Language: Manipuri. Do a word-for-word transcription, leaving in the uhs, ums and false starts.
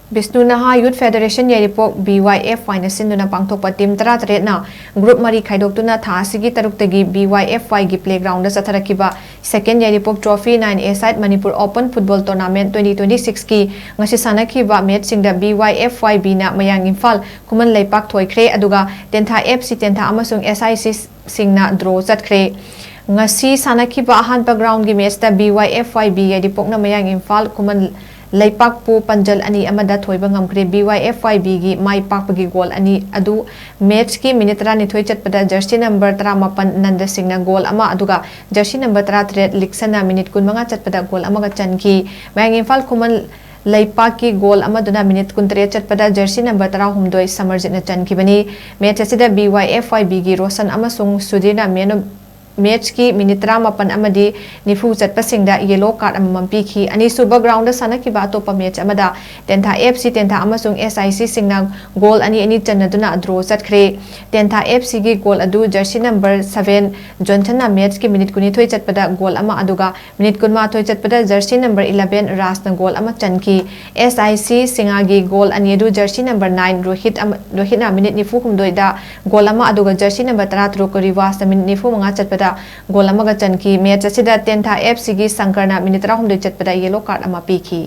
ꯕꯤꯁꯅꯨ ꯅꯍꯥ ꯌꯨꯠ ꯐꯦꯗꯔꯦꯁꯟ ꯌꯥꯏꯔꯤꯄꯣꯛ, B Y F Y ꯅ ꯁꯤꯟꯗꯨꯅ ꯄꯥꯡꯊꯣꯛꯄ ꯇꯤꯝ ꯇꯔꯥꯇꯔꯦꯠꯅ ꯒ꯭ꯔꯨꯞ ꯃꯔꯤ ꯈꯥꯏꯗꯣꯛꯇꯨꯅ ꯊꯥ ꯑꯁꯤꯒꯤ ꯇꯔꯨꯛꯇꯒꯤ B Y F Y ꯒꯤ ꯄ꯭ꯂꯦꯒ꯭ꯔꯥꯎꯟꯗ ꯆꯠꯊꯔꯛꯈꯤꯕ second Yairipok trophy nine a side Manipur open football tournament twenty twenty ꯁꯤꯛꯁꯀꯤ ꯉꯁꯤ ꯁꯥꯟꯅꯈꯤꯕ ꯃꯦꯠꯆꯁꯤꯡꯗ B Y F Y B ꯅ ꯃꯌꯥꯡ ꯏꯝꯐꯥꯜ, ꯈꯨꯃꯟ ꯂꯩꯄꯥꯛ ꯊꯣꯏꯈ꯭ꯔꯦ꯫ ꯑꯗꯨꯒ ꯇꯦꯟꯊꯥ F C ꯇꯦꯟꯊꯥ ꯑꯃꯁꯨꯡ S I C ꯁꯤꯡꯅ ꯗ꯭ꯔꯣ ꯆꯠꯈ꯭ꯔꯦ꯫ ꯉꯁꯤ ꯁꯥꯟꯅꯈꯤꯕ ꯑꯍꯥꯟꯕ ꯒ꯭ꯔꯥꯎꯟꯒꯤ ꯃꯦꯠꯆꯇ B Y F Y B ꯌꯥꯏꯔꯤꯄꯣꯛꯅ ꯃꯌꯥꯡ ꯏꯝꯐꯥꯜ, ꯈꯨꯃꯟ ꯂꯩꯄꯥꯛꯄꯨ ꯄꯥꯟꯖꯜ ꯑꯅꯤ ꯑꯃꯗ ꯊꯣꯏꯕ ꯉꯝꯈ꯭ꯔꯦ꯫ B Y F Y B ꯒꯤ ꯃꯥꯏ ꯄꯥꯛꯄꯒꯤ ꯒꯣꯜ ꯑꯅꯤ ꯑꯗꯨ ꯃꯦꯠꯆꯀꯤ ꯃꯤꯅꯤꯠ ꯇꯔꯥꯅꯤꯊꯣꯏ ꯆꯠꯄꯗ ꯖꯔꯁꯤ ꯅꯝꯕꯔ ꯇꯔꯥꯃꯥꯄꯟ ꯅꯟꯗ ꯁꯤꯡꯅ ꯒꯣꯜ ꯑꯃ, ꯑꯗꯨꯒ ꯖꯔꯁꯤ ꯅꯝꯕꯔ ꯇꯔꯥꯇꯔꯦꯠ ꯂꯤꯛꯁꯟꯅ ꯃꯤꯅꯤꯠ ꯀꯨꯟꯃꯉꯥ ꯆꯠꯄꯗ ꯒꯣꯜ ꯑꯃꯒ ꯆꯟꯈꯤ꯫ ꯃꯌꯥꯡ ꯏꯝꯐꯥꯜ ꯈꯨꯃꯟ ꯂꯩꯄꯥꯛꯀꯤ ꯒꯣꯜ ꯑꯃꯗꯨꯅ ꯃꯤꯅꯤꯠ ꯀꯨꯟꯇꯔꯦꯠ ꯆꯠꯄꯗ ꯖꯔꯁꯤ ꯅꯝꯕꯔ ꯇꯔꯥꯍꯨꯝꯗꯣꯏ ꯁꯃꯔꯖꯤꯠꯅ ꯆꯟꯈꯤꯕꯅꯤ꯫ ꯃꯦꯠꯆ ꯑꯁꯤꯗ B Y F Y B ꯒꯤ ꯔꯣꯁꯟ ꯑꯃꯁꯨꯡ ꯁꯨꯙꯤꯔꯅ man of ꯃꯦꯠꯆꯀꯤ ꯃꯤꯅꯤꯠ ꯇꯔꯥꯃꯥꯄꯟ ꯑꯃꯗꯤ ꯅꯤꯐꯨ ꯆꯠꯄꯁꯤꯡꯗ ꯌꯦꯂꯣ ꯀꯥꯔꯗ ꯑꯃꯃꯝ ꯄꯤꯈꯤ꯫ ꯑꯅꯤꯁꯨꯕ ꯒ꯭ꯔꯥꯎꯟꯗ ꯁꯥꯟꯅꯈꯤꯕ ꯑꯇꯣꯞꯄ ꯃꯦꯠꯆ ꯑꯃꯗ ꯇꯦꯟꯊꯥ F C ꯇꯦꯟꯊꯥ ꯑꯃꯁꯨꯡ S I C ꯁꯤꯡꯅ ꯒꯣꯜ ꯑꯅꯤ ꯑꯅꯤ ꯆꯟꯅꯗꯨꯅ ꯗ꯭ꯔꯣ ꯆꯠꯈ꯭ꯔꯦ꯫ ꯇꯦꯟꯊꯥ F C ꯒꯤ ꯒꯣꯜ ꯑꯗꯨ ꯖꯔꯁꯤ ꯅꯝꯕꯔ ꯁꯚꯦꯟ ꯖꯣꯟꯁꯟꯅ ꯃꯦꯠꯆꯀꯤ ꯃꯤꯅꯤꯠ ꯀꯨꯟꯅꯤꯊꯣꯏ ꯆꯠꯄꯗ ꯒꯣꯜ ꯑꯃ, ꯑꯗꯨꯒ ꯃꯤꯅꯤꯠ ꯀꯨꯟꯃꯥꯊꯣꯏ ꯆꯠꯄꯗ ꯖꯔꯁꯤ ꯅꯝꯕꯔ ꯏꯂꯚꯦꯟ ꯔꯥꯖꯅ ꯒꯣꯜ ꯑꯃ ꯆꯟꯈꯤ꯫ S I C ꯁꯤꯡꯍꯥꯒꯤ ꯒꯣꯜ ꯑꯅꯤ ꯑꯗꯨ ꯖꯔꯁꯤ ꯅꯝꯕꯔ ꯅꯥꯏꯟ ꯔꯣꯍꯤꯠ ꯑꯃ, ꯔꯣꯍꯤꯠꯅ ꯃꯤꯅꯤꯠ ꯅꯤꯐꯨ ꯍꯨꯝꯗꯣꯏꯗ ꯒꯣꯜ ꯑꯃ, ꯑꯗꯨꯒ ꯖꯔꯁꯤ ꯅꯝꯕꯔ ꯇꯔꯥꯇꯔꯨꯛ ꯔꯤꯋꯥꯁꯅ ꯃꯤꯅꯤꯠ ꯅꯤꯐꯨ ꯃꯉꯥ ꯆꯠꯄꯗ ꯒꯣꯜ ꯑꯃꯒ ꯆꯟꯈꯤ꯫ ꯃꯦꯠꯆ ꯑꯁꯤꯗ ꯇꯦꯟꯊꯥ F C ꯒꯤ ꯁꯪꯀꯔꯅ ꯃꯤꯅꯤꯠ ꯇꯔꯥꯍꯨꯝꯗꯣꯏ ꯆꯠꯄꯗ ꯌꯦꯂꯣ ꯀꯥꯔꯗ ꯑꯃ ꯄꯤꯈꯤ꯫